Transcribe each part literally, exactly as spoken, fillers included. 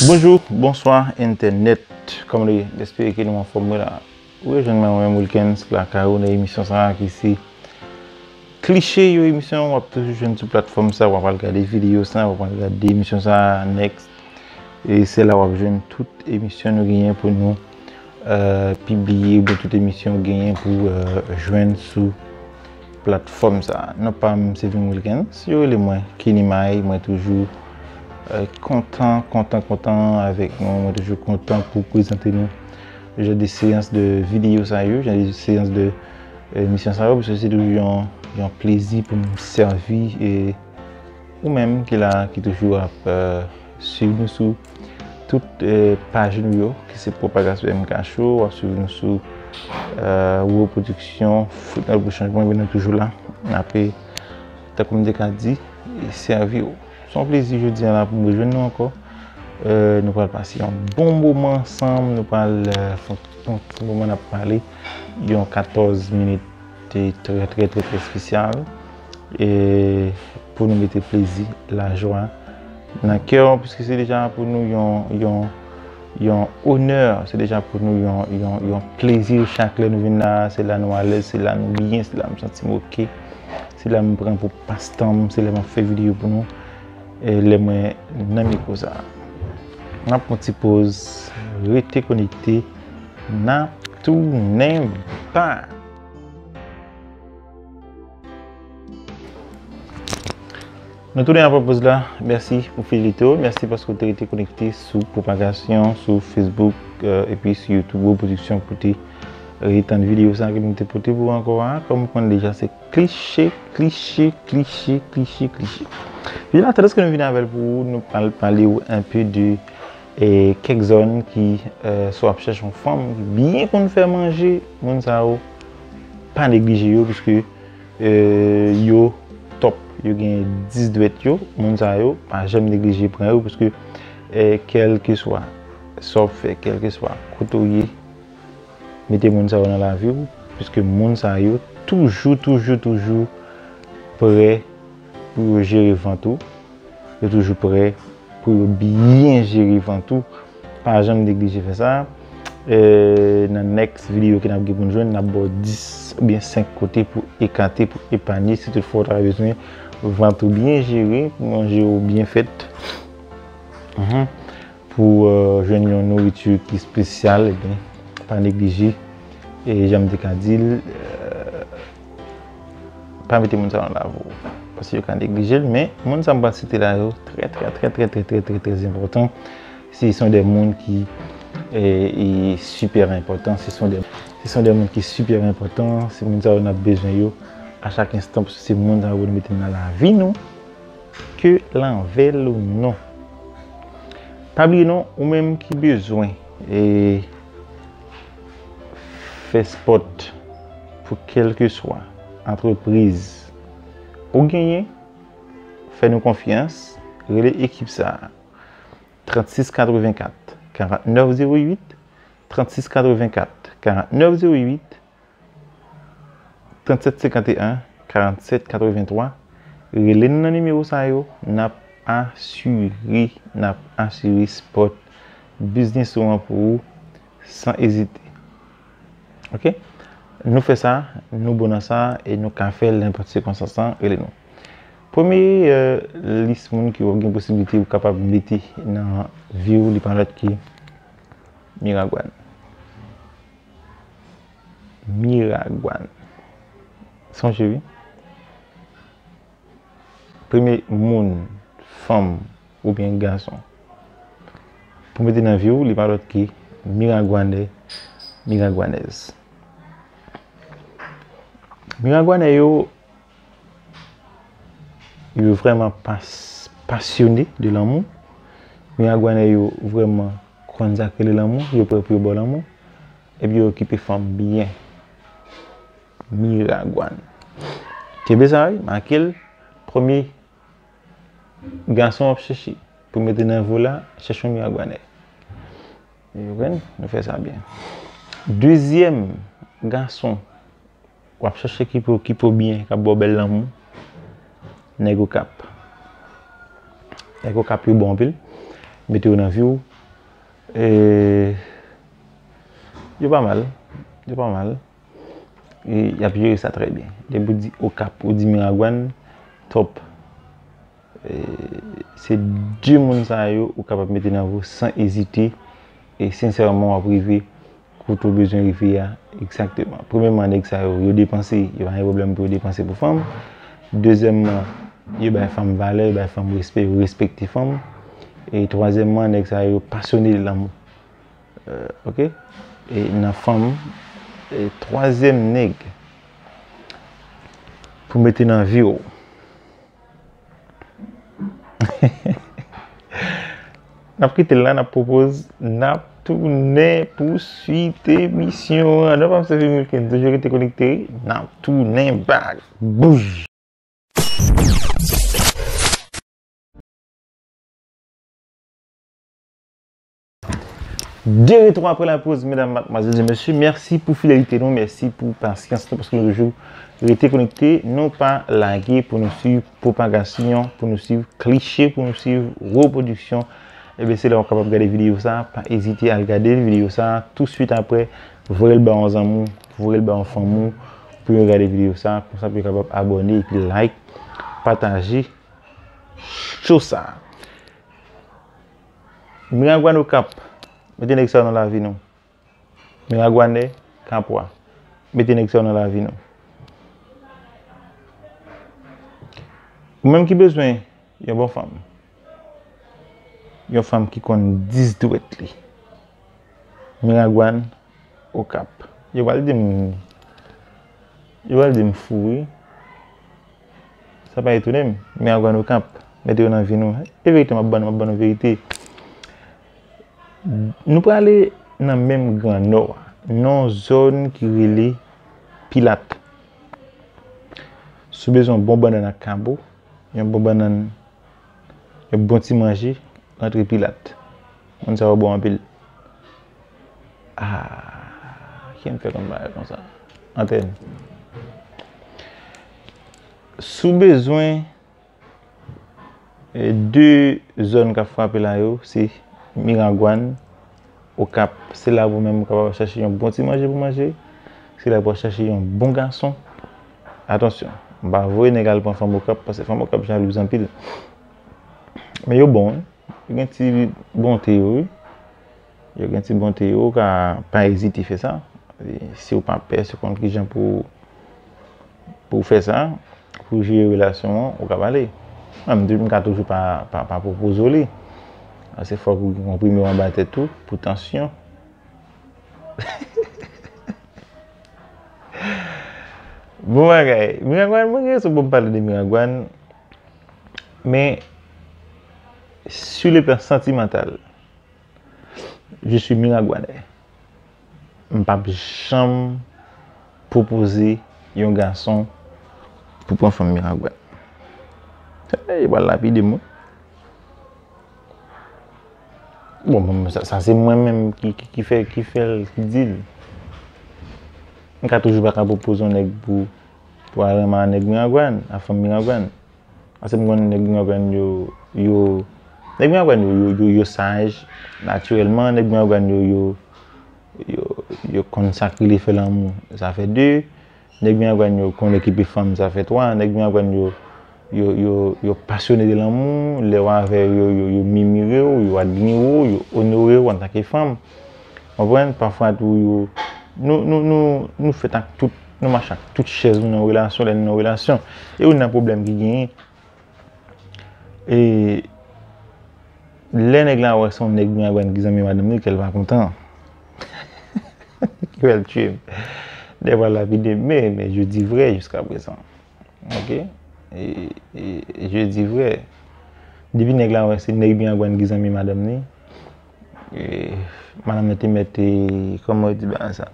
Bonjou, bonswa entènèt. Kòman nou ye? M espere ke nou anfòm. Mwen la. Ou rejwenn mwen, mwen menm Wilkens lakay ou nan emisyon sa a ki se Kliche yo emisyon. W ap toujou jwenn sou platfòm sa, w ap al gade videyo sa, w ap al gade emisyon sa next. E se la w ap jwenn tout emisyon nou genyen pou nou euh, pibliye, oubyen tout emisyon genyen pou euh, jwenn sou platfòm sa. Non pa m se Vin Wilkens, yo rele mwen Kenny May, mwen toujou euh, kontan, kontan, kontan avèk nou, mwen toujou kontan pou prezante nou jan de seyans de videyo sa yo, jan de seyans de euh, emisyon sa yo, paske se toujou yon, yon plezi pou m sèvi e ou menm ki la, ki toujou ap euh, swiv nou sou tout euh, paj nou yo, ki se Pwopagasyon M K Show, w ap swiv nou sou euh, Wo Pwodiksyon, Foutnòl pou Chanjman, men nou toujou la. N ape, tankou m te ka di, sèvi w. Se yon plezi jodi a la pou m rejwenn nou ankò. Euh, nou pral pase yon bon moman ansanm, nou pral euh, fè yon ti moman n ap pale, yon katòz minit te trè, trè, trè, trè espesyal e pou nou mete plezi, lajwa nan kè w, piske se deja pou nou yon, yon, yon onè, se deja pou nou yon, yon, yon plezi chak lè nou vin la, se la nou alèz, se la nou byen, se la m santi m oke, se la m pran pou pastan m, se lè m ap fè videyo pou nou, e lè mwen nan mikwo sa. N ap pran ti poz, rete konekte, n ap tounen ba. Nou tounen apre poz la. Mèsi pou fidelite w. Mèsi paske w te rete konekte sou Pwopagasyon, sou Facebook, euh, epi sou YouTube, Wo Pwodiksyon pou te retann videyo sa ke nou te pote pou w ankò a. Kòm ou konn deja, se kliche, kliche, kliche, kliche, kliche. Videyo la, tandans ke nou vin avè l pou ou, nou pral pale w enpe de e kèk zòn ki, euh, si w ap chèche yon fanm ki byen konn fè manje, moun sa yo pa neglije yo, piske euh, yo top, yo gen dis dwèt yo, moun sa yo pa janm neglije pran yo, piske euh, kèlkeswa sa w ap fè, kèlkeswa kote w ye, mete moun sa yo nan lavi w, piske moun sa yo toujou, toujou, toujou prè pou yo jere vant ou. Yo toujou prè pou yo byen jere vant ou. Pa janm neglije fè sa. E, nan next videyo ke n ap gen pou n jwenn, n ap ba w dis oubyen senk kote pou ekate, pou epanye, si toutfwa w ta bezwen vant ou byen jere, pou manje w byen fèt. Mhm. Pou euh, jwenn yon nouriti ki espesyal, ebyen, pa neglije. E jan m te ka di l, euh, pa mete moun sa yo nan lavi w. Paske yo ka neglije l, men moun sa m pral site la yo trè, trè, trè enpòtan. Se son de moun ki e, e, sipè enpòtan. Se son de, se son de moun ki sipè enpòtan. Se moun sa yo n ap bezwen yo a chak enstan, paske se moun sa yo pou nou mete nan lavi nou. Ke l anvè l ou non. Pa bliye non, ou menm ki bezwen e fè spòt pou kèlkeswa antrepriz ou genyen, fè nou konfyans, rele ekip sa a. Trannsis katrevenkat, karannèf zewo uit, trannsis katrevenkat, karannèf zewo uit, trannsèt senkanteyen, karannsèt katrevenntwa, rele n nan nimewo sa yo, n ap asire, n ap asire spòt biznis ou an pou ou san ezite. Oke? Nou fè sa, nou bon nan sa, e nou ka fè l nenpòt sikonstans lan, rele nou. Premye euh, lis moun ke w gen posiblite ou kapab mete nan vi w, li pa lòt ke Miragwàn. Miragwàn. Sonje wi. Premye moun, fanm oubyen gason, pou mete nan vi w, li pa lòt ke Miragwanè, Miragwanèz. Miragwanè yo, yo vrèman pas, pasyone de lanmou. Miragwanè yo vrèman konn sa k rele lanmou, yo prè pou yo ba w lanmou. Epi yo okipe fanm byen. Miragwàn. Kenbe sa wi, make l. Premye gason w ap chèche pou mete nan vi w la, chèche yon Miragwanè. Ou konprann? Nou fè sa byen. Dezyèm gason w ap chèche ki pou, ki pou byen, k ap ba w bèl lanmou, nèg Okap. Nèg Okap yo bon anpil. mete yo nan vi w. E, yo pa mal, yo pa mal. E y ap jere sa trè byen. Depi w di Okap, ou di Miragwàn, top. E, se de moun sa yo ou kapab mete nan vi w san ezite. E sensèman, w ap rive kote w bezwen rive a egzakteman. Premyèman, nèg sa yo, yo depanse, yo pa gen pwoblèm pou yo depanse pou fanm. Dezyèmman, yo bay fanm valè, yo bay fanm respè, yo respekte fanm. E twazyèmman, nèg sa yo pasyone de lanmou. Euh, ok? E nan fanm, e twazyèm nèg pou mete nan vi w. N ap kite l la, n ap pwopoze, n ap tounen pou swit emisyon an. Non pa m se Wilken, toujou rete konekte, n ap tounen back. Boum! De retour après la pause, medam, madmwazèl e mesye, mèsi pou fidelite nou, mèsi pou pasyans nou, paske nou toujou rete konekte, nou pa lage pou nou swiv pwopagasyon, pou nou swiv klise, pou nou swiv repwodiksyon. Ebyen, se la w kapab gade videyo sa, pa ezite al gade videyo sa, touswit apre, voye l ba yon zanmi w, voye l ba yon fanmi w, pou yo gade videyo sa, konsa pou yo kapab abòne, epi like, pataje show sa. Miragwàn Okap, mete nèg sa yo nan lavi nou. Miragwàn Kapwa, mete nèg sa yo nan lavi nou. Ou menm ki bezwen yon bon fanm, yon fanm ki konn dis dwèt li. Miragwàn Okap. Yo pral di m, yo pral di m fou, wi. Sa pa etone m. Miragwàn Okap, mete yo nan vi nou. E verite, m ap ban nou, m ap ban nou verite. Nou prale nan menm Gran Nò a, nan yon zòn ki rele Pilat. Si w bezwen yon bon bannann ak kabo, yon bon bannann, yon bon ti manje, rantre Pilat. Moun sa yo bon anpil. Ah, ki m fè konn bagay konsa? Antèn. Si w bezwen, e, de zòn k ap frape la yo, se Miragwàn, Okap. Se la pou menm ou kapab chache yon bon ti manje pou manje. Se la pou w chache yon bon gason. Atansyon, m pa voye nèg al pran fanm Okap, paske fanm Okap jalouz anpil. Men yo bon, wi. Yo gen ti bonte yo, wi. Yo gen ti bonte yo, ou ka pa ezite fè sa. E si w pa pè, si w konn kijan pou, pou w fè sa, pou w jere relasyon an, ou ka pale. Mwen, m di, m ka toujou pa, pa, pa pwopoze w li. Paske fòk ou gen konprime w anba tèt ou, pou tansyon. Bon bagay. Miragwàn, mwen gen rezon pou m pale de Miragwàn. Men, sur le plan sentimental, je suis Miragwanè. M p ap janm pwopoze yon gason pou pran fanm Miragwàn. Yo pral lapide m, wi. Bon, bon, sa, sa se mwen menm ki, ki, ki fè, ki fè l, ki di l. M ka toujou pa ka pwopoze yon nèg pou, pou al renmen a nèg Miragwàn, a fanm Miragwàn. Paske m konnen nèg Miragwàn yo, yo, nèg Miragwàn yo, yo, yo, yo saj, natirèlman, nèg Miragwàn yo, yo, yo, yo konn sa k rele fè lanmou, sa fè de. Nèg Miragwàn yo konn okipe fanm, sa fè twa. Nèg Miragwàn yo, yo, yo, yo pasyone de lanmou, lè w avè yo, yo, yo mimire w, yo admire w, yo onore w antanke fanm. Konprann? Pafwa tou, yo, nou, nou, nou, nou fèt ak tout, nou mache ak tout chèz nou nan relasyon, lè nou nan relasyon. E youn nan pwoblèm ki genyen, e lè nèg la wè se yon nèg Miragwàn ki zanmi madanm li, kè l pa kontan. Kè l tye m. Nèg pral lapide m, men, men je dis vrai jusqu'à présent. Ok? E, e, e je dis vrai. Depi nèg la wè se nèg Miragwàn ki zanmi madanm li, e, madanm nan te mèt, e, kòman yo di bagay sa?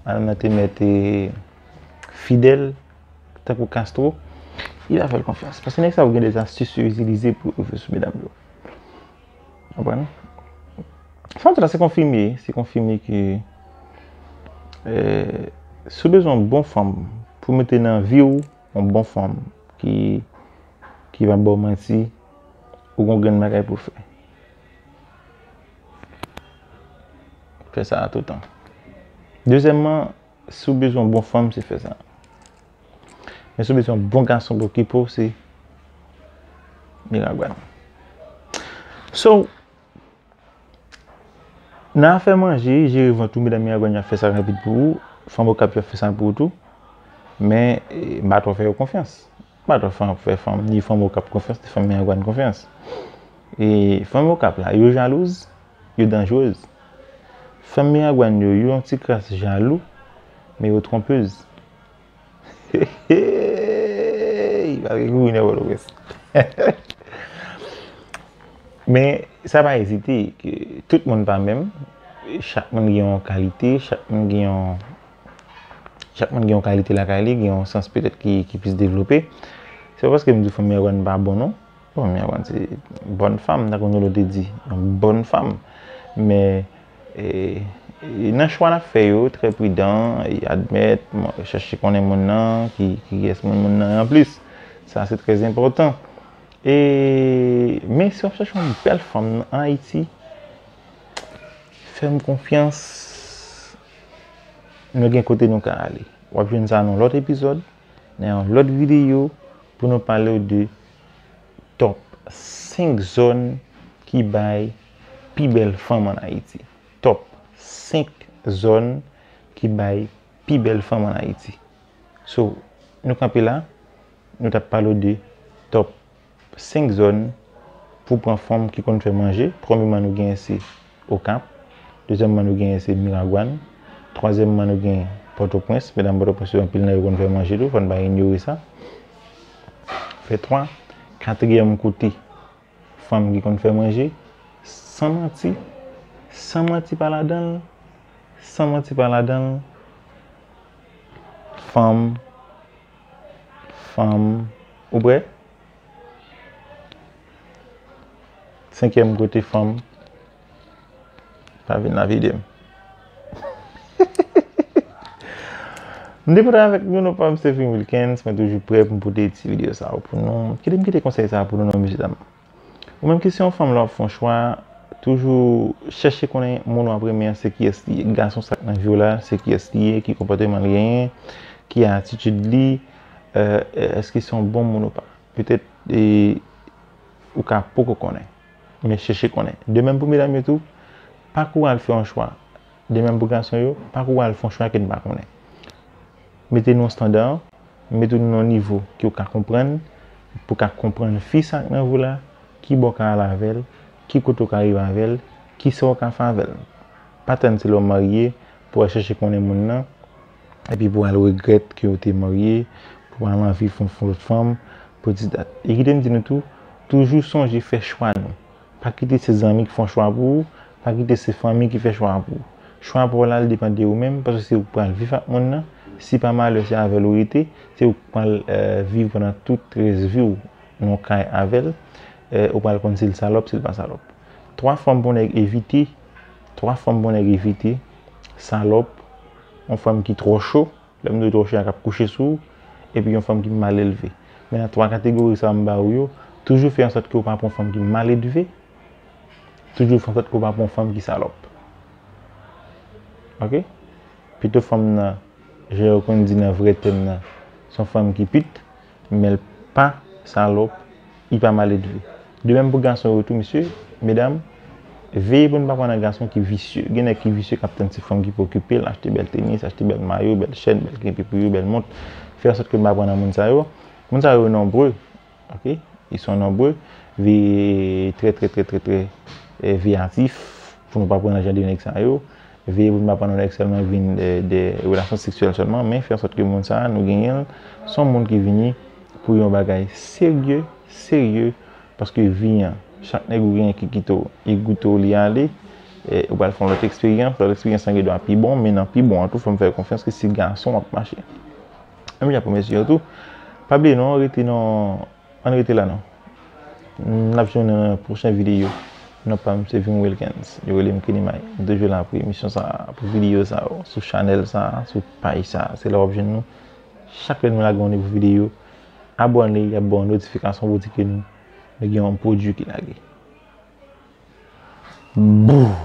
Madanm nan te mèt, e, fidèl, tankou Castro, li pa fè l konfyans. Paske nèg sa yo gen de zastis yo itilize pou yo rive sou medam yo. Konprann? Sa m di la, se konfime, se konfime ke, e, si w bezwen yon bon fanm pou mete nan vi w, yon bon fanm ki, ki p ap ba w manti, ou gon grenn bagay pou w fè. Fè sa toutan. Dezyèmman, si w bezwen yon bon fanm, se fè sa. Men si w bezwen yon bon gason pou okipe w, se miragwàn. So, nan afè manje, jere vant ou, medam miragwàn yo ap fè sa rapid pou ou, fanm Okap yo ap fè sa pou ou tou. Men, eh, m pa twò fè yo konfyans. M pa twò fè, fè fanm, ni fanm Okap konfyans, ni fanm miragwàn konfyans. E fanm Okap la, yo jalouz, yo danjerez. Fanm miragwàn yo, yo yon ti kras jalou, men yo tronpez. Hey, pa gen kouri nan Pòtoprens. Men, sa pa ezite, ke tout moun pa menm. Chak moun gen yon kalite, chak moun gen yon, chak moun gen yon kalite lakay li, gen yon sans petèt ki, ki plis devlope. Se pa paske m di fanm miragwàn pa bon, non. Bon, miragwàn se bòn fanm, tankou Nolo te di, yon bòn fanm. Men, e, e, nan chwa n ap fè yo, trè pridan, e, admèt, chèche konnen moun nan, ki, kiyès moun, moun nan ye anplis. Sa, se trè enpòtan. E, men si w ap chèche yon bèl fanm ann Ayiti, fè m konfyans, nou gen kote nou ka ale. W ap jwenn sa nan yon lòt epizòd, nan yon lòt videyo, pou nou pale w de top senk zòn ki bay pi bèl fanm ann Ayiti. Top senk zòn ki bay pi bèl fanm ann Ayiti. So, nou kanpe la, nou t ap pale w de top senk zòn pou pran fanm ki konn fè manje. Premyeman, nou genyen se Okap. Dezyèmman, nou genyen se Miragwàn. Twazyèmman, nou genyen Pòtoprens. Medam Pòtoprens yo, anpil nan yo konn fè manje tou, fò n pa inyore sa. Fè twa. Katriyèm kote fanm ki konn fè manje, san manti, san manti pa ladan l, san manti pa ladan l, fanm, fanm, ou prè? Senkyèm kote fanm, pa vin lapide m. M te kontan avèk nou, non pa m se Vin Wilkens, mwen toujou prè pou m pote ti videyo sa yo pou nou. Kite m kite konsèy sa yo pou nou, non, mesye dam. Ou menm ki se yon fanm, lè w ap fè yon chwa, toujou chèche konnen moun w ap renmen an se kiyès li ye. Gason sa k nan vi w la, se kiyès li ye, ki konpòteman l genyen, ki atitid li, e, èske se yon bon moun ou pa. Petèt, e, ou ka poko konnen, men chèche konnen. De menm pou medam yo tou, pa kouri al fè yon chwa. De menm pou gason yo, pa kouri al fè yon chwa ke n pa konnen. Mete nan yon estanda, mete w nan yon nivo ke w ka konprann, pou w ka konprann fi sa k nan vi w la, ki bò w ka al avè l, ki kote w ka rive avè l, kisa w ka fè avè l. Pa tann se lè w marye pou w al chèche konnen moun nan, epi pou w al regrèt ke w te marye, pou w al anvi fè yon lòt fanm, pou didat. E kite m di nou tou, toujou sonje fè chwa nou. Pa kite se zanmi ki fè yon chwa pou ou, pa kite se fanmi ki fè chwa pou ou. Chwa pa w la, li depann de ou menm, paske se ou k pral viv ak moun nan. Si pa malè, se avè l ou rete, se ou k pral, e, viv pandan tout rès vi w nan yon kay avè l. E, ou pral konn si l salòp, si l pa salòp. Twa fanm pou nèg evite, twa fanm pou nèg evite, salòp, yon fanm ki twò cho, lè m di w twò cho, k ap kouche sou ou, epi yon fanm ki mal elve. Men nan twa kategori sa yo m ba ou yo, toujou fè ansòt ke w pa pran fanm ki mal elve, toujou fè ansòt ke w pa pran fanm ki salòp. Oke? Pito fanm nan, jan yo konn di nan vrè tèm nan, se yon fanm ki pit, men l pa salòp, li pa mal elve. De menm pou gason yo tou, mesye, medam, veye pou n pa pran nan gason ki visye. Gen nèg ki visye k ap tann se fanm ki pou okipe l, achte bèl tenis, achte bèl mayo, bèl chèn, bèl kenpe pou yo, bèl mont. Fè ansòt ke n pa pran nan moun sa yo. Moun sa yo nonbre, oke? Ils sont nombreux. Veye trè, trè, trè, trè, trè, e, veyatif pou nou pa pran nan jan de nèg sa yo. Veye pou n pa pran nan nèg sèlman vin de, de relasyon seksyèl sèlman, men fè ansòt ke moun sa a, nou genyen l, se yon moun ki vini pou yon bagay serye, serye, paske vi an, chak nèg ou genyen ki kite w, e goute w li ale, e ou pral fè yon lòt eksperyans, lòt eksperyans lan gen dwa pi bon, men nan pi bon an tou, fò m fè w konfyans ke se gason w ap mache. Menm jan pou mesye yo tou, pa bliye non, rete nan Ann rete la non. N ap jwenn nan pwochen videyo. Non pa m se Vin Wilkens. Yo rele m Kenny May. M toujou la pou emisyon sa a, pou videyo sa yo, sou chanèl sa a, sou paj sa a. Se la w ap jwenn nou. Chak lè nou lage yon nouvo videyo, abòne, y ap ba w notifikasyon pou di ke nou, nou gen yon pwodui ki lage. Boom!